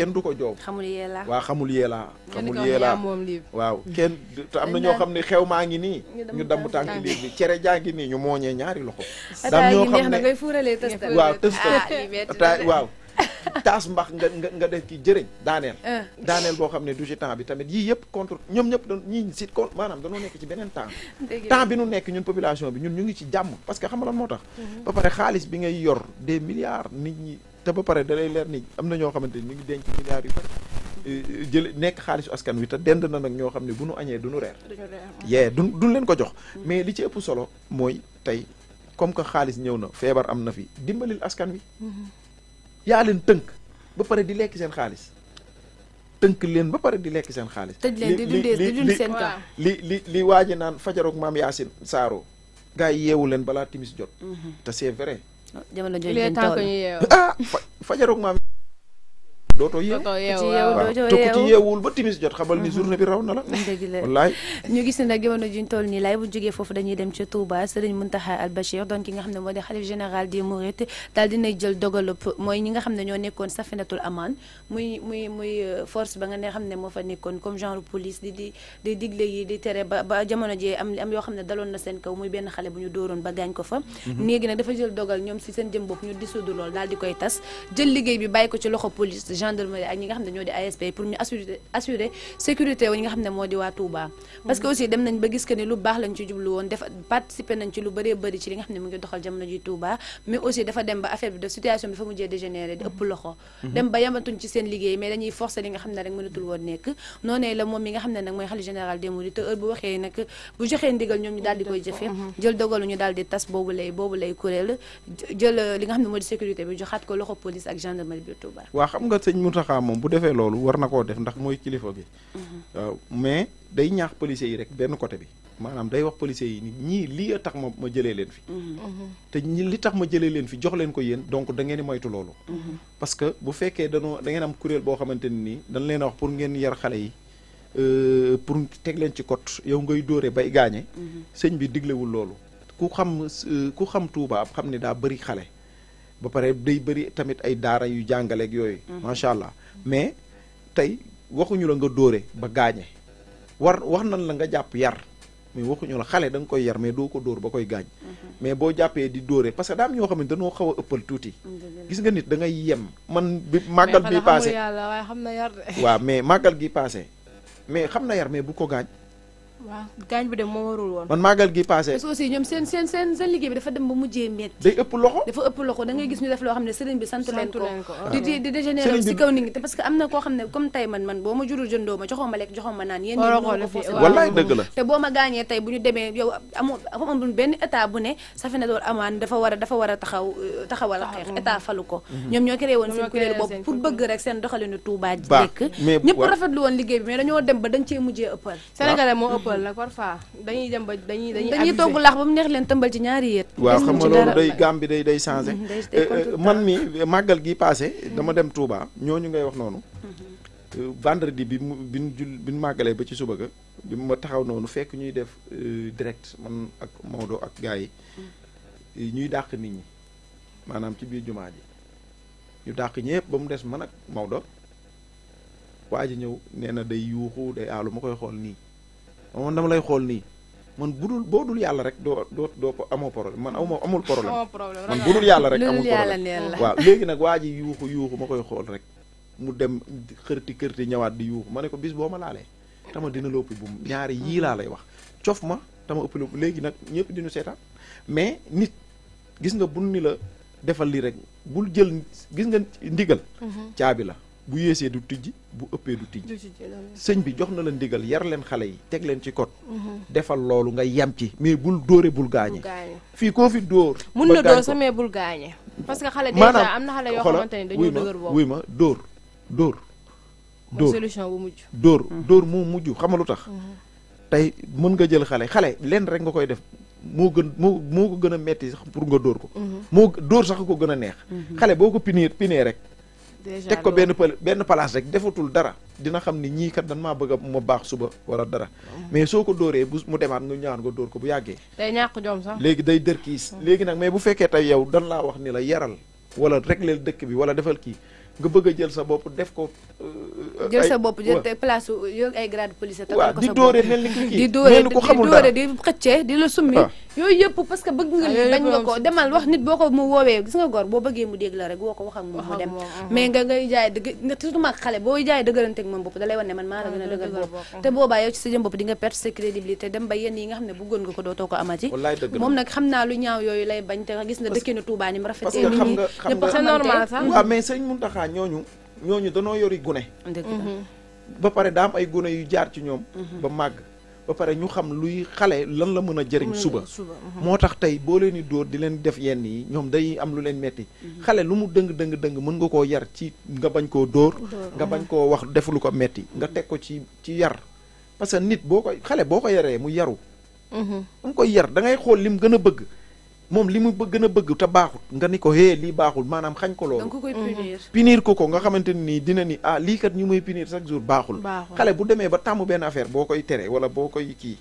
kenn du ko joow. xamul yeelaa. waaw xamul yeelaa. xamul yeelaa waaw kenn te am na ñoo xam ne xew maa ngi nii. ñu damm tànk liir bi cere jaa ngi nii ñu mooñee ñaari loxo. daam ñoo xam ne ngay fuuralee tëstal. waaw tëstal waaw. taas mbax nga def ki jërëñ daaneel boo xam ne du ci temps bi tamit yii yëpp contre ñoom ñëpp doon ñii si contre maanaam dañoo nekk ci beneen temps bi nu nekk ñun population bi ñun ñu ngi ci jàmm parce que xam nga lan moo tax ba pare xaalis bi ngay yor des milliards nit ñi te ba pare da lay leer ni am na ñoo xamante ni ñu ngi denc milliards yu bari jël nekk xaalisu askan wi te dend na nag ñoo xam ne bu nu añee du nu reer duñ leen ko jox mais li ci ëpp solo mooy tey comme que xaalis ñëw na feebar am na fi dimbalil askan wi yaa leen tënk ba pare di lekk seen xaalis tënk leen ba pare di lekk seen xaalis. tëj leen di dund seen kaw li waaji naan fajaroog maam Yaasin Saaro gars yi yeewu leen balaa timis jot. te c'est vrai. jamono jooju fajaroog maam. dootoo yeewu te ku ci yeewul ba timis jot xamal ni journée bi raw na la. dëgg la wallaay ñu gis ne nag jamono juñ toll nii lay bu jógee foofu dañuy dem ci Touba Serigne Mountakha Al Bachir doon ki nga xam ne moo di xalif général des Mourides daal dinay jël dogalu mooy ñi nga xam ne ñoo nekkoon Safinatul Aman muy force ba nga ne xam ne moo fa nekkoon comme genre police di digle yi di tere ba jamono jee am yoo xam ne daloon na seen kaw muy benn xale bu ñu dóoroon ba gaañ ko fa léegi nag dafa jël dogal ñoom si seen jëm bopp ñu dissoudre loolu daal di koy tas jël liggéey bi bàyyi ko ci loxo police gendarmerie ak ñi nga xam ne ñoo di ASP pour ñu assurer sécurité wu ñi nga xam ne moo di waa Touba parce que aussi dem nañ ba gis que ni lu baax lañ ci jublu woon dafa participer nañ ci lu bëree bëri ci li nga xam ne mu ngi doxal jamono ji Touba mais aussi dafa dem ba affaire bi de situation bi fa mujjee dégénéré di ëpp loxo dem ba yamatuñ ci seen liggéey mais dañuy forcer li nga xam ne rek mënatul woon nekk noonee la moom mi nga xam ne nag mooy xalifa général des Mourides te heure bu waxee nag bu joxee ndigal ñoom ñu daal di koy jëfe jël dogalu ñu daal di tas boobu lay kuréel jël li nga xam ne moo di sécurité bi joxaat ko loxo police ak gendarmerie bi Touba waa xam nga sëñ Mountakha moom bu defee loolu war na koo def ndax mooy kilifa gi waaw mais day ñaax policiers yi rek benn côté bi maanaam day wax policiers yi ni ñii lii a tax ma jëlee leen fi te ñi li tax ma jëlee leen fi jox leen ko yéen donc da ngeen di moytu loolu parce que bu fekkee da ngeen am kuréel boo xamante ni nii dañ leen a wax pour ngeen yar xale yi pour teg leen ci code yow ngay dóore bay gaañe sëñ bi diglewul loolu ku xam Touba xam ne daa bëri xale ba pare day bëri tamit ay daara yu jàngaleeg yooyu macha allah mais tey waxuñu la nga dóore ba gaañe wax nan la nga jàpp yar mais waxuñu la xale da nga koy yar mais doo ko dóor ba koy gaañ mais boo jàppee di dóore parce que daam ñoo xam ne dañoo xaw a ëppal tuuti gis nga nit da ngay yem man bi màggal bi passé waaw mais màggal gi passé mais xam na yar mais bu ko gaañ waaw gaañ bi dem moo warul woon man màggal gi passé parce que aussi ñoom seen liggéey bi dafa dem ba mujjee métti day ëpp loxo da ngay gis ñu def loo xam ne sëriñ bi sant leen ko di dégénérer ci kaw nit ñi te parce que am na koo xam ne comme tey man boo ma jurul jëndoo ma joxoo ma lekk joxoo ma naan yéen wallaay dëgg la te boo ma gaañee tey bu ñu demee yow amul benn état bu ne Safinatul Aman dafa war a taxawal xeex état falu ko ñoom ñoo créé woon seen kuréel boobu pour bëgg rek seen doxalinu Touba ji nekk ñëpp rafetlu woon liggéey bi mais dañoo dem ba dañ cee mujjee ëppal Sénégalais moo ëppal nag parfois dañuy dem ba dañuy togg laax ba mu neex leen tëmbal ci ñaari yéet waaw xam nga loolu day gàm bi day changé man mi màggal gi passé dama dem Touba ñooñu ngay wax noonu vendredi bi ñu màggalee ba ci suba ga bi ma taxaw noonu fekk ñuy def direct man ak Maodo ak gars yi ñuy dàq nit ñi maanaam ci biir jumaa ji ñu dàq ñëpp ba mu des man ak Maodo waa ji ñëw nee na day yuuxu day aalu ma koy xool nii man dama lay xool nii man boo dul yàlla rek doo ko amoo problème man amul problème man bu dul yàlla rek amul problème waaw léegi nag waa ji yuuxu ma koy xool rek mu dem xërti ñëwaat di yuuxu ma ne ko bis boo ma laalee tama dina loppi bu ñaari yii laa lay wax cof ma tama ëpp lépp léegi nag ñëpp dinu seetaan mais nit gis nga bul ni la defal li rek bul jël gis nga ndigal caabi la bu yéesee du tijji bu ëppee du tijji sëñ bi jox na la ndigal yar leen xale yi teg leen ci code defal loolu nga yem ci mais bul dóore bul gaañe fii koo fi dóor mun na dóor sa mais bul gaañe parce que xale déjà am na xale yoo xamante ne dañoo dëgër boobu wuy ma dóor solution bu mujj dóor moo mujj xam nga lu tax tey mën nga jël xale leen rek nga koy def moo ko gën a metti sax pour nga dóor ko moo dóor sax ko gën a neex xale boo ko pinee rek teg ko benn place rek defatul dara dina xam ni ñii kat dan maa bëgg ma baax suba wala dara mais soo ko dóoree bu mu demaat nga ñaan nga dóor ko bu yàggee day ñàkk jom sax léegi day dër kiis léegi nag mais bu fekkee tey yow dan laa wax ni la yaral wala régleel dëkk bi wala defal kii nga bëgg a jël sa bopp def ko jël sa bopp jël te place yor ay grade police waaw di dóore mel ni kii di dóore di xëccee di la summi yooyu yëpp parce que bëgg nga li bañ nga ko demal wax nit boo ko mu woowee gis nga gor boo bëggee mu dégg la rek woo ko wax ak moom mu dem mais ngay jaay dëgg surtout mag xale boo jaay dëgërante ak moom bopp da lay wan ne man maa la gën a dëgër bopp te boobaa yow ci sa jëm bopp di nga perte sa crédibilité dem ba yenn yi nga xam ne bëggoon nga ko dootoo ko amati moom nag xam naa lu ñaaw yooyu lay bañ te gis nga dëkkinu Touba ni mu rafetee nit ñi ñëpp c'est normal sax waaw mais sëñ Mountakha ñooñu danoo yori gune ba pare daa am ay gune yu jaar ci ñoom ba màgg ba pare ñu xam luy xale lan la mën a jëriñ suba moo tax tey boo leen di dóor di leen def yenn yi ñoom day am lu leen metti xale lu mu dëng mën nga koo yar ci nga bañ koo dóor nga bañ koo wax def lu ko metti nga teg ko ci yar parce que nit boo ko xale boo ko yaree mu yaru danga koy yar da ngay xool lim gën a bëgg moom li mu gën a bëgg te baaxul nga ni ko lii baaxul maanaam xañ ko loolu. donc koy punir ko nga xamante ni dina ni lii kat ñu may punir chaque jour baaxul. xale bu demee ba tàmm benn affaire boo koy tere wala boo koy kii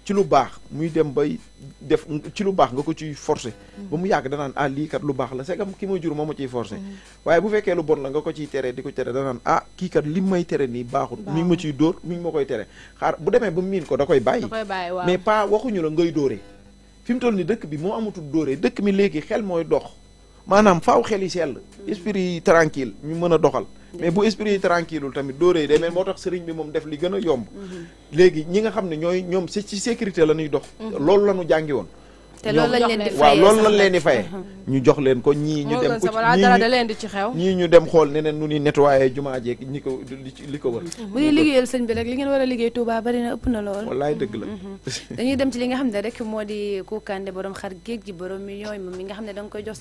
ci lu baax muy dem bay def ci lu baax nga ko ciy forcer. ba mu yàgg danaan lii kat lu baax la c'est comme ki ma jur moo ma ciy forcer. waaye bu fekkee lu bon la nga ko ciy tere di ko tere danaan kii kat li may tere nii baaxul. mi ngi ma ciy dóor mi ngi ma koy tere xaar bu demee ba miin ko da koy bàyyi. mais pas waxuñu la ngay dóoree. fi mu toll ni dëkk bi moo amatul dóoree dëkk mi léegi xel mooy dox maanaam faaw xel yi sell esprit tranquille ñu mën a doxal mais bu esprit tranquilleul tamit dóoree day mel moo tax sëriñ bi moom def li gën a yomb léegi ñi nga xam ne ñoom ci sécurité la ñuy dox loolu la ñu jàngi woon te loolu lañ leen di fayee waaw loolu lañ leen di fayee ñu jox leen ko ñii ñu dem ko ñii ñu dem xool neneen nu ñuy nettoyé jumaa jeeg ñi ko li ko wër bu ñuy liggéeyal sëñ bi rek li ngeen war a liggéey Touba bari na ëpp na lool wallaay dëgg la dañuy dem ci li nga xam ne rek moo di Koukandé borom xar géej gi borom million moom mi nga xam ne da nga koy jox